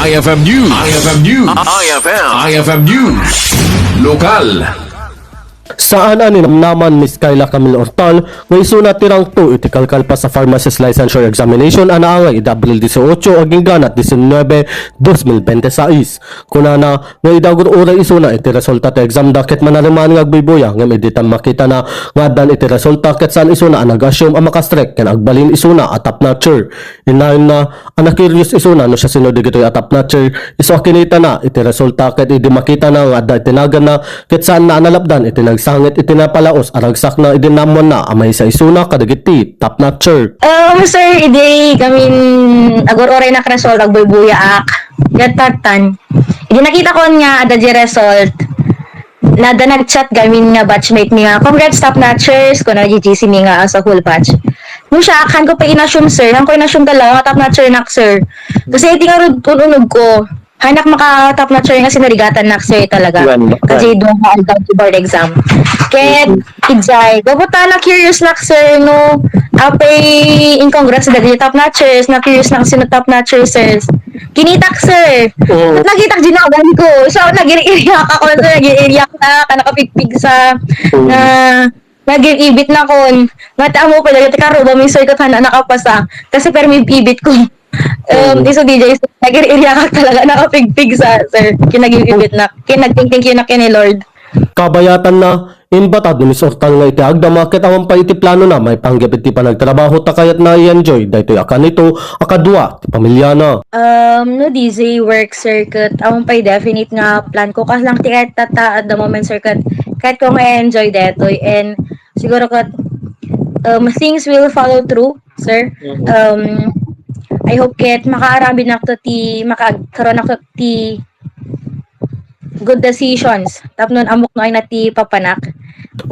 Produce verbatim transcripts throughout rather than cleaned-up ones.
I F M News. I F M News. I F M. I F M News. Lokal. Saan a ninamnaman ni Skyla Camille Ortal nga isuna ti rank two iti kalkalpas a pharmacist licensure examination a naangay idi Abril dieciocho agingga diecinuebe, dos mil bente sais. Kunana nga idi agur-uray isuna iti resulta ti examda ket manarimaan nga agbuybuya ngem idi tan makitana nga addan iti resulta ket saan isuna a nag-assume a makastrek ken agbalin isuna a top notcher. Innayonna a na-curious isuna no siasino dagitoy a top notcher, isu a kinitana iti resulta ket idi makitana nga adda iti naganna ket saanna a nalapdan iti nagsangit iti napalaus a ragsakna idi naammoanna a maysa isuna kadagiti top notcher. Um, sir, idi gamin agur-uray nak result, agbuybuyaak. Ket tattan, idi nakitakon nga adda di result, nadda nag-chat gamin nga batchmate mi nga, "Congrats, top notchers," kuna, G G C mi nga as a whole batch. No siak, hanko pa in-assume, sir. Hanko in-assume talaga nga top notcher nak, sir. Kasi iti ngarud ununogko, hanak maka top notcher nga sinarigatan nak, sir, talaga. Wan, wan. Kasi doon nga aldaw ti board exam. Ket, ijay, gapu ta na-curious nak, sir, no, apay in congrats dagiti top notchers, na-curious nak sino top notcher, sir. Kinitak, sir. Mm. Ket nakitak di naganko. So, nagir-iriak ako, sir. Nagir-iriak na, ka nakapigpigsa, Mm. na nagir-ibit na kon. Nga, ti amo pala, ti karuba mi, sir, ket hanak nakapasa. Kasi permi ibit ko. Um, Mm. isu D J, sir, nagir-iriak talaga, nakapigpigsa, sir. Kinagir-ibit na. Kinagting-thank you na ken ni Lord. Kabayatanna, inbatad ni Miss Ortal nga iti agdama ket awan pay iti planona maipanggep iti panagtrabaho ta kayatna i-enjoy daytoy a kanito a kadua ti pamilyana. Um, no, D J work, sir, ket awan pay definite nga plan ko. Kas lang ti kayat ta at the moment, sir, ket kayat ko nga i-enjoy daytoy. And siguro ket, um, things will follow through, sir. Mhm. Um, I hope ket makaaramid nakto ti, makagkaroon nakto ti good decisions tapno ammok no ay na ti papanak.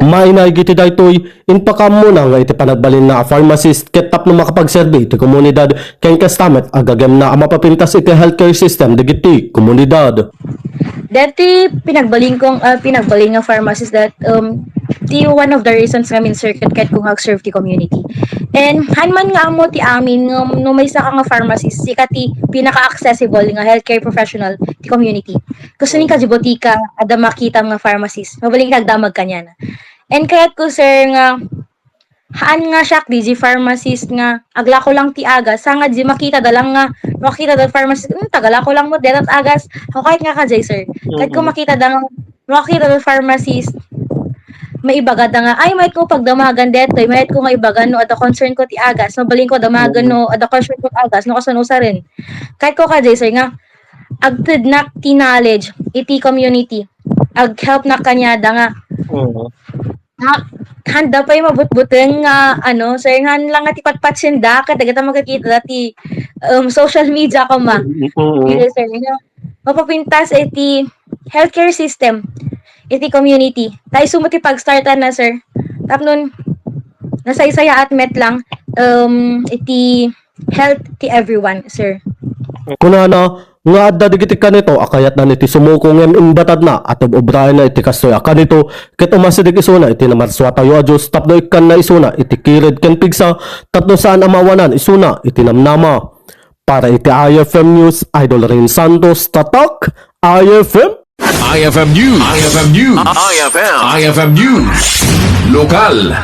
Maina iti daytoy, impakaammona nga iti panagbalinna a pharmacist ket tapno makapagserbi iti komunidad ken kasta met agagemna a mapapintas iti healthcare system dagiti komunidad. Dati pinagbalin kong, ah, pinagbalin nga pharmacist that, um, ti one of the reasons nga min-circuit ket kung ag-serve ti community. And han man nga ammo ti amin nga no maysa ka nga pharmacist, sika ti pinaka-accessible nga healthcare professional ti community. Kastoy ni kadi botika, adda makitam nga pharmacist. Mabalin ka agdamag kaniana. And kayat ko, sir, nga haan nga siak, D J pharmacist nga aglako lang ti agas. Sa nga di makita da lang nga, makita da pharmacist, "Hmm, tagalako lang mo, detat agas." Ako kahit nga kajay, sir. Kahit ko Mm-mm. makita da nga, makita da pharmacist, maibaga da nga, "Ay, mayat ko pagdamagan detoy, mayat ko nga ibagan no, adda concern ko ti agas, mabalin ko damagan Mm. no, adda concern ko ti agas, no, kasano usaren." Kahit ko kajay, sir, nga, agtednak ti knowledge iti community. Ag-help nak kaniada nga, Mm. nga handa pay mabutbuteng nga, ano, sir, nga lang nga ti patpatsenda, ket dagita makikita ti, um, social media koma. Mm, mm. Yes, sir, nga mapapintas iti healthcare system, iti community. Ta isu met ti pagstartan na, sir. Tapnon, nasaysayaat met lang, um, iti health ti everyone, sir. Kunana nga adda dagiti kanito a kayatna iti sumuko ngem imbatadna a tub-obraenna iti kastoy a kanito ket umasideg isuna iti namarsuatayo a Dios tapno ikkanna isuna iti kired ken pigsa tapno saan a maawanan isuna iti namnama. Para iti I F M News, Idol Rain Santos, Tatak, I F M. I F M News. I F M News. I F M. I F M News. Lokal.